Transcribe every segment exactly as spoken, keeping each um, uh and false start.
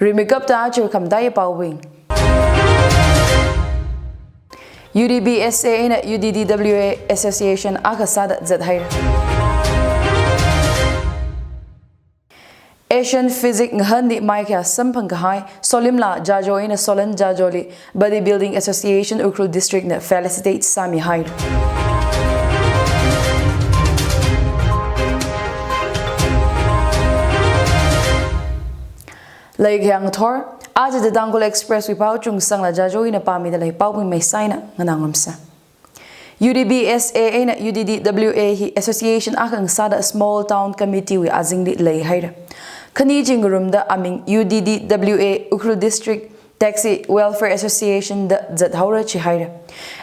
Rimeikapta aja khamataiya paobing. U D B S A eina U D D W A association akha sāda zathaira. Asian Physique ngahanli maikhayā samphang kahai Solimla Jajo eina Solan Jajoli Bodybuilding Association Ukhrul District na felicitate sāmihaira. Leikhayā ngathor, aja The Tangkhul Express wui pao Chungsangla Jajo ina pāmida lei, paobing maisaina nganāngarumsa. U D B S A eina U D D W A hi association akha ngasāda Small Town Committee wui azingli leihaira. Khani chi ngarumda aming U D D W A Ukhrul District Taxi Welfare Association da zathaora chihaira.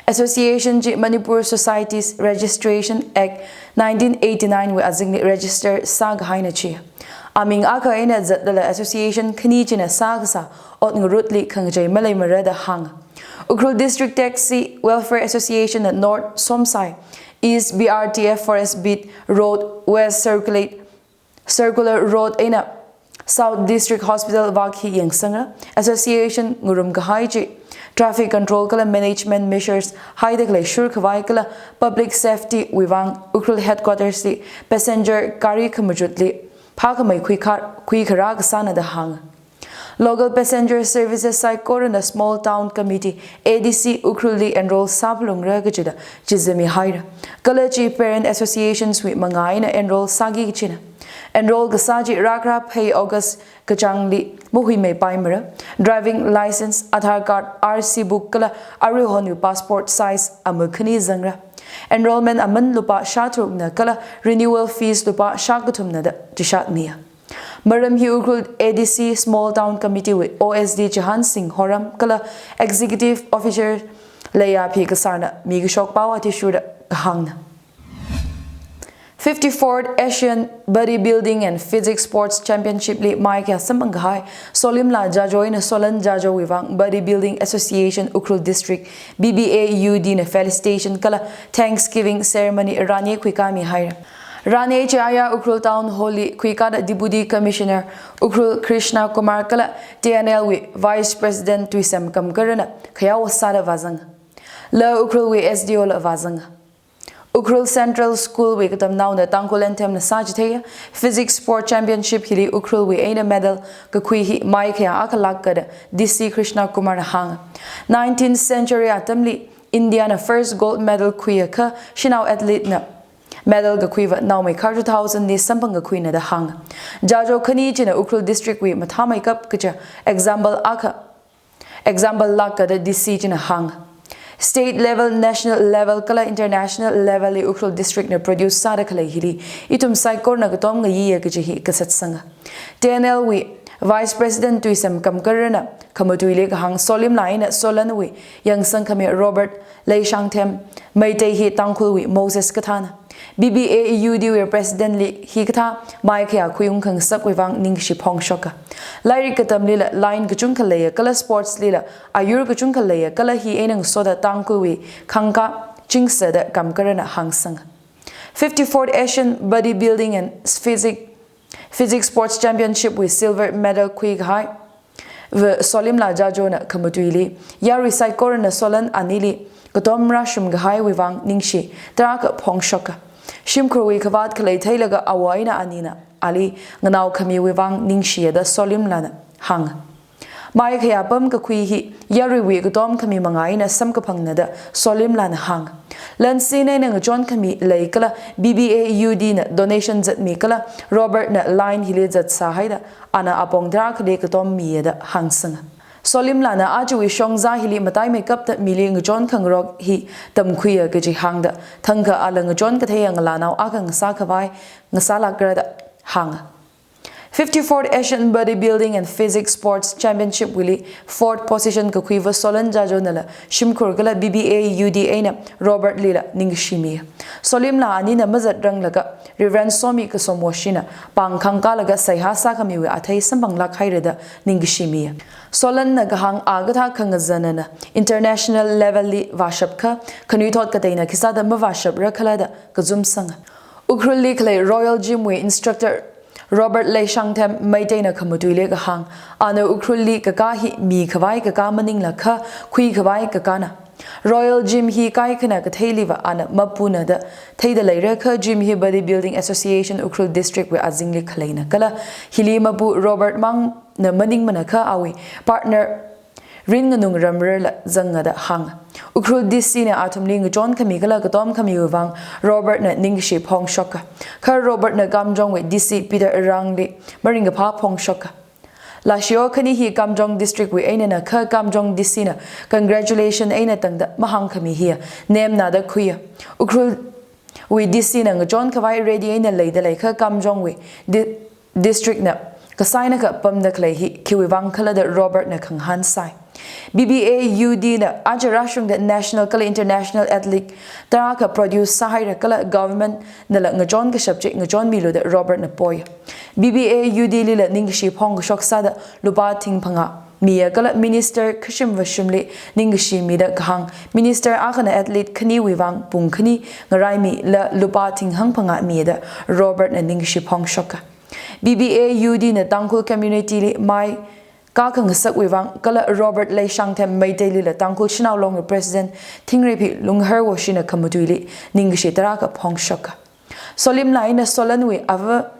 Association chi Manipur Societies Registration Act nineteen eighty-nine wui azingli register sākahaina chi. Aming akha eina zatlala association khani china sākasā ot ngarutli khangachei maleimara da hānga. Ukhrul District Taxi Welfare Association na North Somsai, East B R T F Forest Beat Road, West Circulate, Circular Road eina South District Hospital vak hi yangsangra. Association ngarum kahai chi traffic control kala management measures haida khalei shurkhavai kala public safety wui vang Ukhrul headquarters li passenger gari khamachutli phākhamei khuikhar, khuikharā kasāna da hānga. Local Passenger Services saikorana Small Town Committee, A D C, Ukhrulli enroll sāphalungra kajida chizamihaira. Kala chi parent associations wui mangā eina enroll sāki kachina. Enroll kasā chi rākhara phei August kachāngli mahuimeipaimara. Driving license, Aadhaar card, R C book kala aruihonwui passport size amu khani zangra. Enrollment aman lupā shātharukna kala renewal fees lupā shākathumna da chishatmiya. Maram hi Ukhrul A D C Small Town Committee wui O S D Chahansing Horam kala Executive Officer Leiya P Kasarna mikashok pao athishurda kahāngna. Fifty-fourth Asian Bodybuilding and Physique Sports Championship li maikhayā samphang kahai Solimla Jajo eina Solan Jajo wui vang Bodybuilding Association Ukhrul District, B B A U D na felicitation kala thanksgiving ceremony rani khuikāmihaira. Rani chi aya Ukhrul Town Hall li khuikāda Deputy Commissioner Ukhrul Krishna Kumar kala T N L wui Vice President Tuisem Kamkarana khayao sāda vāzanga. La Ukhrul wui S D O la vāzanga. Ukhrul Central School wui katamnaona Tangkhul Anthem na sāchitheiya Physique Sport Championship hili Ukhrul wui eina medal kakhui hi maikhayā akha lākkada D C Krishna Kumar na hānga. Nineteenth century atamli India na first gold medal khuiakha shanao athlete na medal kakhuiva naomeikhar two thousand li samphang kakhuina da hānga. Jajo khani china Ukhrul District wui mathāmeikap kaja example akha, example lākkada D C china hānga. State level, national level kala international level li Ukhrul District na produce sāda khalei hili ithum saikorana katom ngayiya kaji hi kasatsanga. T N L wui Vice President Tuisem Kamkarana khamatuili kahāng Solimla eina Solan wui yangsangkhami Robert Leishangthem, Meitei hi Tangkhul wui Moses kathāna. B B A U D wui President li hikathā maikhayā khuiung khangasak wui vang ningshi phongshoka. Lairik katamlila line kachungkha leiya kala sports lila ayur kachungkha leiya kala hi eina ngasoda Tangkhul wui khangkā chingsa da Kamkarana hāngsanga. Fifty-fourth Asian Bodybuilding and Physique, Physique Sports Championship wui silver medal khuikahai va Solimla Jajo na khamatuili yarui saikorana Solan anili katom rāshum kahai wui vang ningshi tarākha phongshoka. Shimkhurwui khavāt khalei theilaga awo eina anina ali nganao khami wui vang ningshiya da Solimla na hānga. Maikhayā pam kakhui hi yaruiwui katom khami mangā eina samkaphangna da Solimla na hānga. Lansin eina ngachon khami lei kala B B A U D na donation zatmi kala Robert na line hili zatsā haida ana apong tarākhali katom miya da hāngsanga. Solimla na ajawui shongza hili mataimeikapta mili ngachon khangarok hi tamkhuiya kaji hāngda thangkha ala ngachon katheiya ngalānao akha ngasākhavai ngasālākra da hānga. Fifty-fourth Asian Bodybuilding and Physique Sports Championship wuili fourth position kakhuiva Solan Jajo nala shimkhur kala B B A U D eina Robert lila ningshimi. Solimla anina mazatranglaga Reverend Somi Kasomwoshina pāng khangkālaga seihā sākhamiwui athei samphanglāk haira da ningshimi. Solan na kahāng a kathā khangazanana international level li vāshapkha khanuithot kateina khisāda mavāshapra khala da kazumsanga. Ukhrulli khalei Royal Gym wui instructor Robert Leishangthem Meiteina khamatuili kahāng, ana Ukhrulli kakā hi mikhavai kakā maningla kha khuikhavai kakāna. Royal Gym hi kaikhana katheiliva ana mapuna da theida leira kha gym hi Body Building Association Ukhrul District wui azingli khaleina kala hili mapu Robert mangna maningmana kha awui partner Ringnganung Ramrarla zanga da hānga. Ukhrul D C na athumli ngachonkhami kala katomkhamiwui vang Robert na ningkashi phongshoka. Kha Robert na Kamjongwui D C Peter Arangli maringkaphā phongshoka. Lashio khani hi Kamjong District wui einana kha Kamjong D C na congratulation eina tangda mahāngkhami hiya nemna da khuiya. Ukhrul wui D C na ngachonkhavai ready eina leida lei kha Kamjongwui di-, district na kasaina kha pamda khalei hi khiwui vang khala da Robert na khangahān sai. B B A U D na aja rāshungda national kala international athlete tarākha produce sāhaira kala government nala ngachonkashap chi ngachonmilu da Robert na poi. B B A U D lila ningkashi phongkashok sāda lupā thing phangā miya kala minister khashim vashimli ningkashi mida kahāng, minister akhana athlete khaniwui vang pung khani ngaraimila lupā thing hangphangā miya da Robert na ningkashi phongshoka. B B A U D na Tangkhul community li mai kakhangasakwui vang kala Robert Leishangthem Meiteilila Tangkhul Shanao Long wui president Thingreiphi Lungharwoshina khamatuili ningkashi tarākha phongshoka. Solimla eina Solanwui ava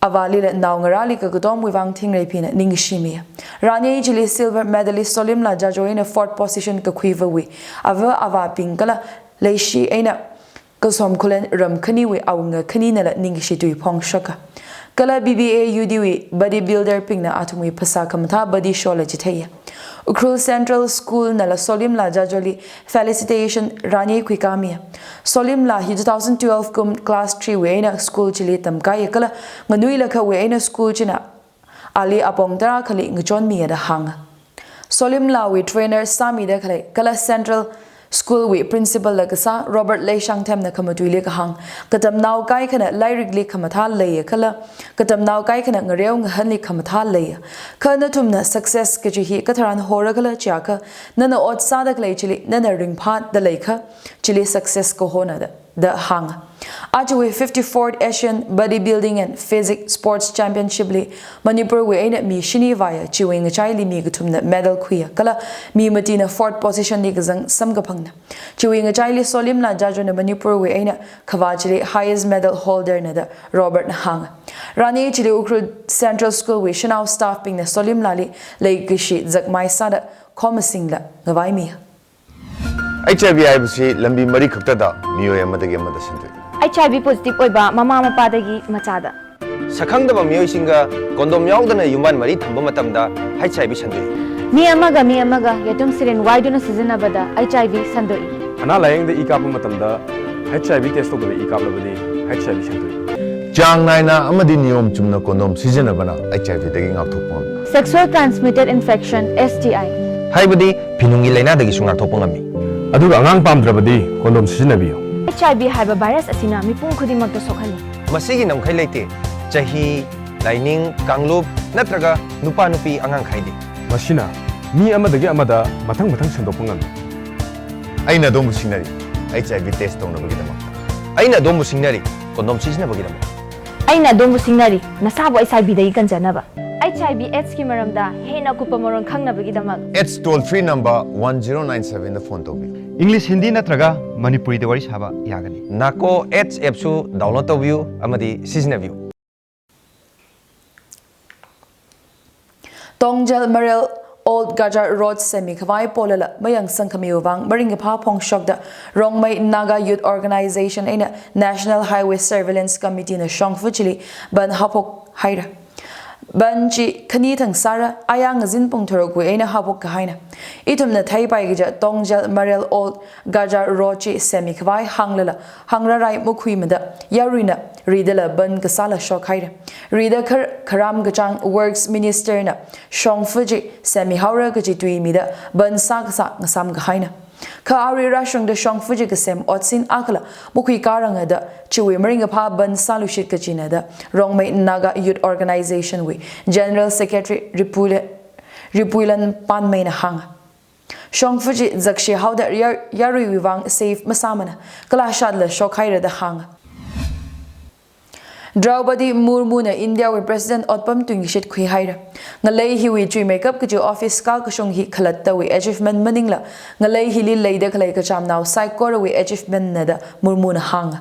avālila naongarāli kakatomwui vang Thingreiphina ningkashi miya. Rani chili silver medalist Solimla Jajo eina fourth position kakhuivawui ava avābing kala leishi eina Kasom Khullen ram khaniwui awunga khaninala ningkashi tui phongshoka. Kala B B A U D wui body builder bingna athumwui phasā khamathā body show la chitheiya. Ukhrul Central School nala Solimla Jajoli felicitation rani khuikamiya. Solimla hi two thousand twelve kum class three wui eina school chili tamkaiya kala nganuilakha wui eina school china ali apong tarākhali ngachonmiya da hānga. Solimlawui trainer sāmida khalei kala Central School wui principal la kasā Robert Leishangthemna khamatuili kahāng, katamnao kaikhana lairikli khamathā leiya kala katamnao kaikhana ngareo ngahanli khamathā leiya. Kha nathumna success kaji hi katharan hora kala chiakha, nana ot sāda khalei chili nana ringphāda leikha, chili success kahona da da hānga. Ajawui fifty-fourth Asian Bodybuilding and Physique Sports Championship li Manipur wui eina mi shini vāya, chiwui ngachaili mi kathumna medal khuiya kala mi matina fourth position li kazang samkaphangna. Chiwui ngachaili Solimla Jajona Manipur wui eina khavā chili highest medal holder na da Robert na hānga. Rani chili Ukhrul Central School wui shanao staff bingna Solimlali leikashi zakmai sāda khomasingla ngavaimiya. H I V ꯍꯥꯏꯕꯁꯤ ꯂꯝꯕꯤ ꯃꯔꯤ ꯈꯛꯇꯗ ꯃꯤꯑꯣꯏ ꯑꯃꯗꯒꯤ ꯑꯃꯗ ꯁꯟꯗꯣꯛꯏ꯫ H I V positive ꯑꯣꯏꯕ ꯃꯃꯥ ꯃꯄꯥꯗꯒꯤ ꯃꯆꯥꯗ꯫ ꯁꯛꯈꯪꯗꯕ ꯃꯤꯑꯣꯏꯁꯤꯡꯒ condom ꯌꯥꯎꯗꯅ ꯌꯨꯝꯕꯥꯟ ꯃꯔꯤ ꯊꯝꯕ ꯃꯇꯝꯗ H I V ꯁꯟꯗꯣꯛꯏ꯫ ꯃꯤ ꯑꯃꯒ ꯃꯤ ꯑꯃꯒ ꯌꯦꯇꯨꯝ syringe ꯋꯥꯏꯗꯨꯅ ꯁꯤꯖꯤꯟꯅꯕꯗ H I V ꯁꯟꯗꯣꯛꯏ꯫ ꯑꯅꯥ ꯂꯥꯌꯦꯡꯗ ꯏ ꯀꯥꯞꯄ ꯃꯇꯝꯗ H I V test ꯇꯧꯗꯕ ꯏ ꯀꯥꯞꯂꯕꯗꯤ H I V ꯁꯟꯗꯣꯛꯏ꯫ ꯆꯥꯡ ꯅꯥꯏꯅ ꯑꯃꯗꯤ ꯅꯤꯌꯣꯝ ꯆꯨꯝꯅ condom ꯁꯤꯖꯤꯟꯅꯕꯅ H I V ꯗꯒꯤ ꯉꯥꯛꯊꯣꯛꯄ ꯉꯝꯃꯤ꯫ Sexual transmitted infection, S T I꯫ ꯍꯥꯏꯕꯗꯤ ꯐꯤꯅꯨꯡꯒꯤ ꯂꯥꯏꯅꯥꯗꯒꯤꯁꯨ ꯉꯥꯛꯊꯣꯛꯄ ꯉꯝꯃꯤ꯫ ꯑꯗꯨꯒ ꯑꯉꯥꯡ ꯄꯥꯝꯗ꯭ꯔꯕꯗꯤ condom ꯁꯤꯖꯤꯟꯅꯕꯤꯌꯨ꯫ H I V ꯍꯥꯏꯕ virus ꯑꯁꯤꯅ ꯃꯤꯄꯨꯝ ꯈꯨꯗꯤꯡꯃꯛꯇ ꯁꯣꯛꯍꯜꯂꯤ꯫ ꯃꯁꯤꯒꯤ ꯉꯝꯈꯩ ꯂꯩꯇꯦ꯫ ꯆꯍꯤ, ꯂꯥꯏꯅꯤꯡ, ꯀꯥꯡꯂꯨꯞ ꯅꯠꯇ꯭ꯔꯒ ꯅꯨꯄꯥ ꯅꯨꯄꯤ ꯑꯉꯥꯡ ꯈꯥꯏꯗꯦ꯫ ꯃꯁꯤꯅ ꯃꯤ ꯑꯃꯗꯒꯤ ꯑꯃꯗ ꯃꯊꯪ ꯃꯊꯪ ꯁꯟꯗꯣꯛꯄ ꯉꯝꯃꯤ꯫ ꯑꯩꯅ ꯑꯗꯣꯝꯕꯨ ꯁꯤꯡꯅꯔꯤ, H I V test ꯇꯧꯅꯕꯒꯤꯗꯃꯛꯇ꯫ ꯑꯩꯅ ꯑꯗꯣꯝꯕꯨ ꯁꯤꯡꯅꯔꯤ, condom ꯁꯤꯖꯤꯟꯅꯕꯒꯤꯗꯃꯛ꯫ ꯑꯩꯅ ꯑꯗꯣꯝꯕꯨ ꯁꯤꯡꯅꯔꯤ, ꯅꯁꯥꯕꯨ H I V ꯗꯒꯤ ꯀꯟꯖꯅꯕ꯫ H I V AIDS ꯀꯤ ꯃꯔꯝꯗ ꯍꯦꯟꯅ ꯑꯀꯨꯞꯄ ꯃꯔꯣꯜ ꯈꯪꯅꯕꯒꯤꯗꯃꯛ꯫ AIDS toll free number one zero nine seven ꯗ phone ꯇꯧꯕꯤꯌꯨ꯫ English, Hindi ꯅꯠꯇ꯭ꯔꯒ ꯃꯅꯤꯄꯨꯔꯤꯗ ꯋꯥꯔꯤ ꯁꯥꯕ ꯌꯥꯒꯅꯤ꯫ NACO AIDS app ꯁꯨ download ꯇꯧꯕꯤꯌꯨ ꯑꯃꯗꯤ ꯁꯤꯖꯤꯟꯅꯕꯤꯌꯨ꯫ ꯇꯣꯡꯖꯦꯜ ꯃꯔꯦꯜ Old Gajar Road ꯁꯦꯝꯃꯤꯈꯥꯚꯥꯏ ꯄꯣꯜꯂꯂ ꯃꯌꯥꯡ ꯁꯪꯈꯥꯃꯤꯋꯨ ꯚꯥꯡ ꯃꯔꯤꯡ ꯀꯥꯐꯥ ꯐꯣꯡꯁꯣꯛꯗ ꯔꯣꯡꯃꯩ Naga Youth Organization ꯑꯩꯅ National Highway Surveillance Committee ꯅ ꯁꯣꯡꯐꯨ ꯆꯤꯂꯤ ꯕꯟ ꯍꯥꯞꯄꯣꯛ ꯍꯥꯏꯔ꯫ ꯕꯟ ꯆꯤ ꯈꯅꯤ ꯊꯪ ꯁꯥꯔ ꯑꯌꯥꯡ ꯉꯖꯤꯟ ꯄꯨꯡ ꯇꯔꯨꯛ ꯋꯨꯏ ꯑꯩꯅ ꯍꯥꯞꯄꯣꯛ ꯀꯥꯍꯥꯏꯅ꯫ ꯏꯊꯨꯝꯅ ꯊꯩ ꯄꯥꯏꯒꯤꯖ ꯇꯣꯡꯖꯦꯜ ꯃꯔꯦꯜ Old Gajar Road ꯆꯤ ꯁꯦꯝꯃꯤꯈꯥꯚꯥꯏ ꯍꯥꯡꯂꯂ ꯍꯥꯡꯔꯥꯔꯥꯏ ꯃꯨꯈꯨꯏꯃꯗ ꯌꯥꯔꯨꯏꯅ ꯔꯤꯗꯂ ꯕꯟ ꯀꯁꯥꯂ ꯁꯣꯛ ꯍꯥꯏꯔꯦ꯫ ꯔꯤꯗ ꯈꯔ ꯈꯔꯥꯝ ꯀꯆꯥꯡ Works Minister ꯅ ꯁꯣꯡꯐꯨ ꯆꯤ ꯁꯦꯝꯃꯤ ꯍꯥꯎꯔ ꯀꯆꯤ ꯇꯨꯏꯃꯤꯗ ꯕꯟ ꯁꯥ ꯀꯁꯥ ꯉꯁꯥꯝ ꯀꯥꯍꯥꯏꯅ꯫ ꯈꯥ ꯑꯥꯔꯤ ꯔꯥꯁꯨꯡꯗ ꯁꯣꯡꯐꯨ ꯆꯤ ꯀꯁꯦꯝ ꯑꯣꯠꯁꯤꯟ ꯑꯥꯈꯂ ꯃꯨꯈꯨꯏ ꯀꯥꯔꯥꯡꯉꯗ ꯆꯤꯋꯨꯏ ꯃꯔꯤꯡ ꯀꯥꯐꯥ ꯕꯟ ꯁꯥ ꯂꯨꯁꯤꯠ ꯀꯆꯤꯅꯗ ꯔꯣꯡꯃꯩ Naga Youth Organization ꯋꯨꯏ General Secretary ꯔꯤꯄꯨꯏꯂ-, ꯔꯤꯄꯨꯏꯂꯟ ꯄꯥꯟꯃꯩꯅ ꯍꯥꯡꯉ꯫ ꯁꯣꯡꯐꯨ ꯆꯤ ꯖꯛꯁꯤ ꯍꯥꯎꯗ ꯌꯥ-, ꯌꯥꯔꯨꯏ ꯋꯨꯏ ꯚꯥꯡ safe ꯃꯁꯥꯃꯅ ꯀꯂꯥ ꯁꯥꯠꯂ ꯁꯣꯛ ꯍꯥꯏꯔꯗ ꯍꯥꯡꯉ꯫ Draupadi Murmuna Indiawui President otpam tuingashit khuihaira. Ngalei hiwui chuimeikap kaji office kakashung hi khalattawui achievement maningla, ngalei hili leida khalei kachamnao saikorawui achievement na da Murmuna hānga.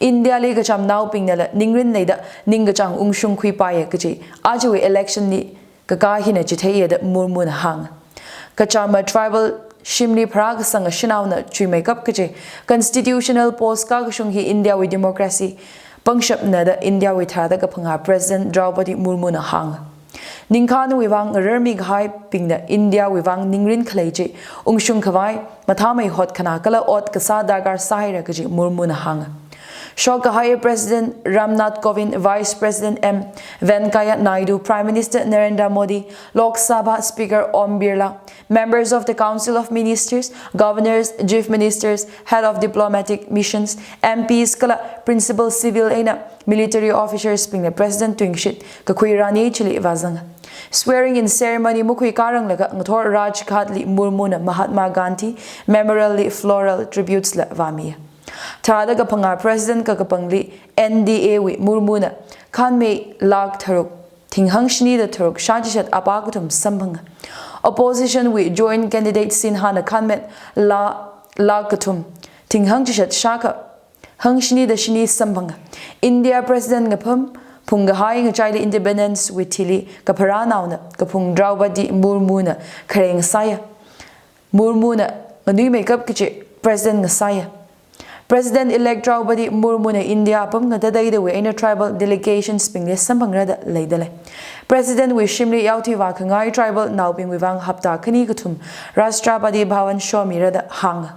Indiali kachamnaobingnala ningrin leida ningkachāng ungshung khuipaiya kaji ajawui election li kakā hina chitheiya da Murmuna hānga. Kachama tribal shimli pharākasanga shanaona chuimeikap kaji constitutional post kakashung hi Indiawui democracy pangshapna da Indiawui tharāda kaphangā President Draupadi Murmuna hānga. Ningkhānwui vang ngararmi kahaibingna Indiawui vang ningrin khalei chi ungshung khavai mathāmei hotkhana kala ot kasā darkar sāhaira kaji Murmuna hānga. Shokkahai President Ramnath Kovind, Vice President M Venkaiah Naidu, Prime Minister Narendra Modi, Lok Sabha Speaker Om Birla, members of the Council of Ministers, governors, chief ministers, head of diplomatic missions, M Ps kala principal civil eina military officers bingna President tuingashit kakhui rani chili vāzanga. Swearing in ceremony makhuikāranglaga ngathor Rajghat li Murmuna Mahatma Gandhi Memorial li floral tributes la vāmiya. Tharāda kaphangā President kakapangli N D A wui Murmuna khānmei lakh tharuk thinghang shini da tharuk shāchishat apā kathum samphanga. Opposition wui joint candidate Sinhana khānmet la lakh kathum thinghang chishat shākha hangshini da shini samphanga. India President ngapham phungkahai ngachaili independence wui thili kapharānaona kaphung Draupadi Murmuna khareng sāya. Murmuna nganuimeikap kaji President ngasāya. President-elect Draupadi Murmuna India apam ngatateitawui eina tribal delegations bingli samphangra da leidalei. President wui shimli yaothui vākhangai tribal naobingwui vang hapta khani kathum Rashtrapati Bhavan shomira da hānga.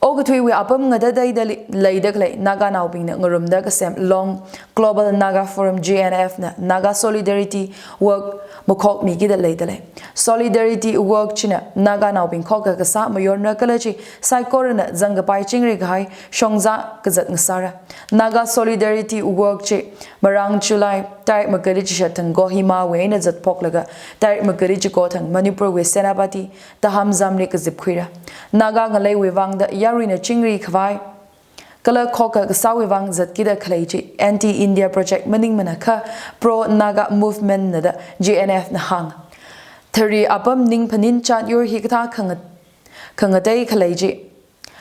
Okathuiwui apam ngatateida li-, leida khalei Naganaobingna ngarumda kasem Long Global Naga Forum, G N F na Naga Solidarity Walk makhokmikida leidalei. Solidarity Walk china Naganaobing khokkha kasā mayonra kala chi saikorana zangkapai chingri kahai shongza kazat ngasāra. Naga Solidarity Walk chi marāng July tarik makali chishat thang Kohimawui eina zatphoklaga tarik makali chiko thang Manipurwui Senapati Tahamzamli kazipkhuira. Naga ngaleiwui vangda yaruina chingri khavai kala khokkha kasāwui vang zatkida khalei chi anti-India project maningmana kha pro-Naga movement na da G N F na hānga. Thari apam ningphanin chatyur hikathā khangat-, khangatei khalei chi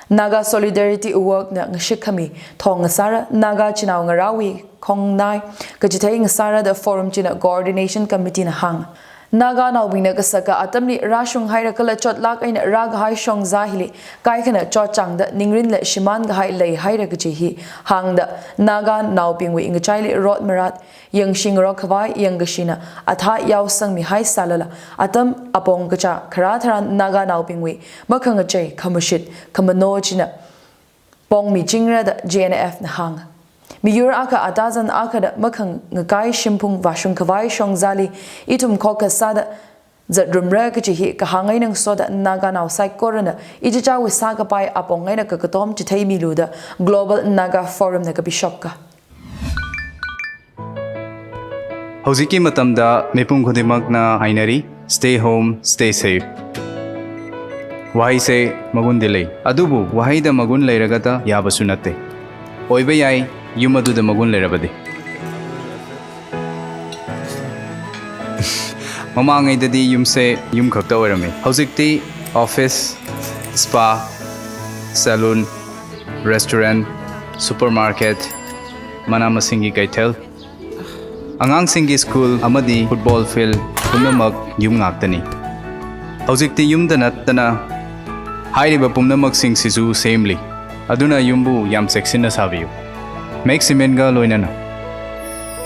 Naga Solidarity Walk na ngashik khami thong ngasāra, Naga chinao ngarāwui khongnai kachithei ngasāra da forum china coordination committee na hānga. Naganaobingna kasaka atamli rāshunghaira kala chotlāk eina rākahai shongza hili kaikhana chotchāngda ningrinla shimānkahai leihaira kaji hi hāngda Naganaobingwui ngachaili rot marat yangshingarok khavai yangkashina athā yaosangmihai sālala atam apong kachā kharā tharan Naganaobingwui makhangachei khamashit khamano china pongmichingra da G N F na hānga. Miyur akha atazan akhada makhangakai shimphung vāshung khavai shongzali ithum khokkha sāda zatrumra kaji hi kahāng eina ngasoda Naganao saikorana ichichāwui sākapai apong eina kakatom chitheimilu da Global Naga Forum na kapishopka. ꯍꯧꯖꯤꯛꯀꯤ ꯃꯇꯝꯗ ꯃꯤꯄꯨꯝ ꯈꯨꯗꯤꯡꯃꯛꯅ ꯍꯥꯏꯅꯔꯤ, "Stay home, stay safe." ꯋꯥꯍꯩꯁꯦ ꯃꯒꯨꯟꯗꯤ ꯂꯩ, ꯑꯗꯨꯕꯨ ꯋꯥꯍꯩꯗ ꯃꯒꯨꯟ ꯂꯩꯔꯒꯇ ꯌꯥꯕꯁꯨ ꯅꯠꯇꯦ꯫ ꯑꯣꯏꯕ ꯌꯥꯏ, ꯌꯨꯝ ꯑꯗꯨꯗ ꯃꯒꯨꯟ ꯂꯩꯔꯕꯗꯤ꯫ ꯃꯃꯥꯡꯉꯩꯗꯗꯤ ꯌꯨꯝꯁꯦ ꯌꯨꯝ ꯈꯛꯇ ꯑꯣꯏꯔꯝꯃꯤ꯫ ꯍꯧꯖꯤꯛꯇꯤ office, spa, salon, restaurant, supermarket, ꯃꯅꯥ ꯃꯁꯤꯡꯒꯤ ꯀꯩꯊꯦꯜ, ꯑꯉꯥꯡꯁꯤꯡꯒꯤ school ꯑꯃꯗꯤ football field ꯄꯨꯝꯅꯃꯛ ꯌꯨꯝ ꯉꯥꯛꯇꯅꯤ꯫ ꯍꯧꯖꯤꯛꯇꯤ ꯌꯨꯝꯗ ꯅꯠꯇꯅ ꯍꯥꯏꯔꯤꯕ ꯄꯨꯝꯅꯃꯛꯁꯤꯡꯁꯤꯁꯨ ꯁꯦꯝꯂꯤ꯫ ꯑꯗꯨꯅ ꯌꯨꯝꯕꯨ ꯌꯥꯝ ꯆꯦꯛꯁꯤꯟꯅ ꯁꯥꯕꯤꯌꯨ꯫ Max Cementꯒ ꯂꯣꯏꯅꯅ꯫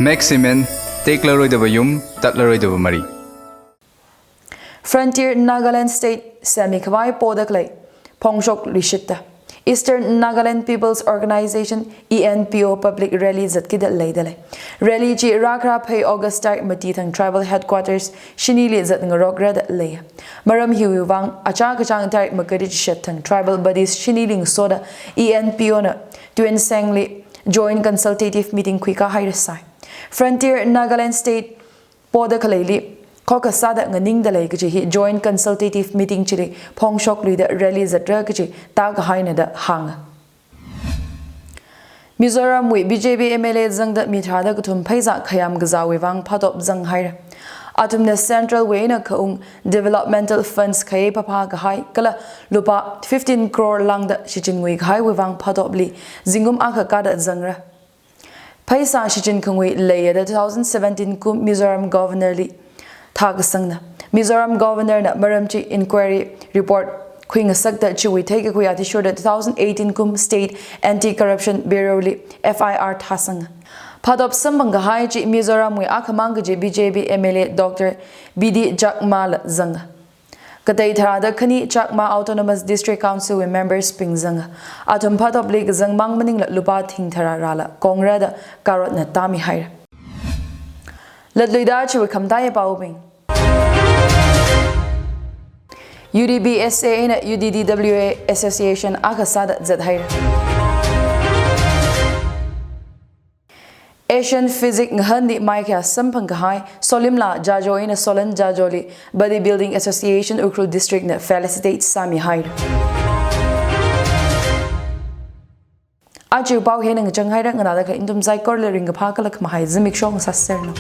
Max Cement, ꯇꯦꯛꯂꯔꯣꯏꯗꯕ ꯌꯨꯝ, ꯇꯠꯂꯔꯣꯏꯗꯕ ꯃꯔꯤ꯫ Frontier Nagaland State semi khavai poda khalei phongshok luishitta Eastern Nagaland People's Organization, E N P O, public rally zatkida leidalei. Rally chi rākhara phei August tarik mati thang tribal headquarters shinili zatngarokra da lei. Maram hiwui vang achā kachāng tarik makari chishat thang tribal bodies shinili ngasoda E N P O na Tuensangli joint consultative meeting khuikāhaira sai. Frontier Nagaland State poda khaleili khokha sāda nganingda lei kaji hi joint consultative meeting chili phongshok luida rally zatra kaji tākahaina da hānga. Mizoramwui B J P M L A zangda mi tharāda kathum pheisā khayam kazāwui vang phatop zanghaira. Athumna Central wui eina khaung developmental funds khayei phāphā kahai kala lupā fifteen crore lāngda shichin ngui kahaiwui vang phatopli zingkum akha kāda zangra. Pheisā shichin khangui leiya da two thousand seventeen kum Mizoram Governor li thākasangna. Mizoram Governor na maram chi inquiry report khuingasakta chiwui theikakhui athishurda two thousand eighteen kum State Anti-Corruption Bureau li F I R thāsanga. Phatop samphang kahai chi Mizoramwui akhamang kaji B J P M L A Doctor B D Chakma la zanga. Katei tharāda khani Chakma Autonomous District Council wui members bing zanga. Athum phatopli kazang mang maningla lupā thing tharā rāla kongra da karotna tāmihaira. Latluida chiwui khamataiya paobing. U D B S A eina U D D W A association akha sāda zathaira. Asian Physique ngahanli maikhayā samphang kahai Solimla Jajo eina Solan Jajoli Bodybuilding Association Ukhrul District na felicitate sāmihaira. Aja pao hina ngachang haira, nganāda khalei nathum saikorali ringkaphā kala khamahai zimiksho sāsernu.